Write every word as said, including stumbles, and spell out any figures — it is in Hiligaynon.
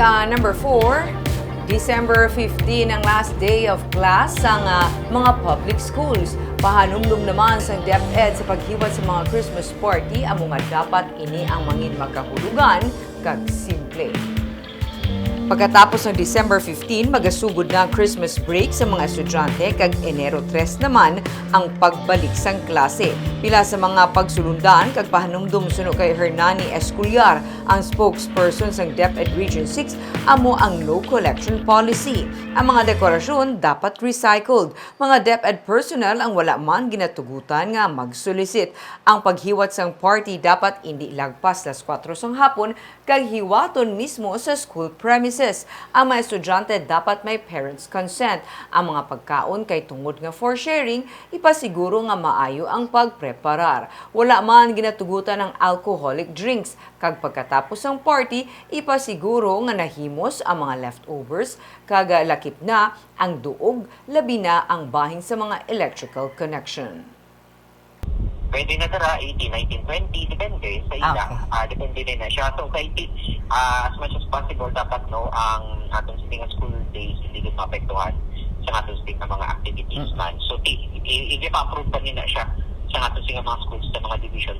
Sa number four, December fifteen ang last day of class sa, ah, mga public schools. Pahanumdom naman sang DepEd sa paghiwat sa mga Christmas party, amo nga dapat ini ang mangin makahulugan kag simple. Pagkatapos ng December fifteen, magasugod na ang Christmas break sa mga estudyante, kag Enero tres naman ang pagbalik sang klase. Pila sa mga pagsulundan kag pahanumdom suno kay Hernani Esculiar, ang spokesperson sang DepEd Region six, amo ang no collection policy. Ang mga dekorasyon dapat recycled. Mga DepEd personnel ang wala man ginatugutan nga mag-solicit. Ang paghiwat sang party dapat indi lagpas las kuwatro sang hapon kag hiwaton mismo sa school premises. Ang mga estudyante dapat may parents' consent. Ang mga pagkaon kay tungod nga for sharing, ipasiguro nga maayo ang pagpreparar. Wala man ginatugutan ang alcoholic drinks, kag pagkatapos sang party, ipasiguro nga nahimos ang mga leftovers, kag lakip na ang duog, labi na ang bahin sa mga electrical connection. Pwede na dira, eighteen, nineteen, twenty, depende sa ila. Okay. Ah, depende din na siya. So, kay ti-, ah, as much as possible, dapat, no, ang atong sini nga school days hindi gid maapektuhan sa atong sini nga mga activities Mm. man. So, ti-, i- i-, i-approve pa nila siya sa atong sini nga mga schools sa mga division.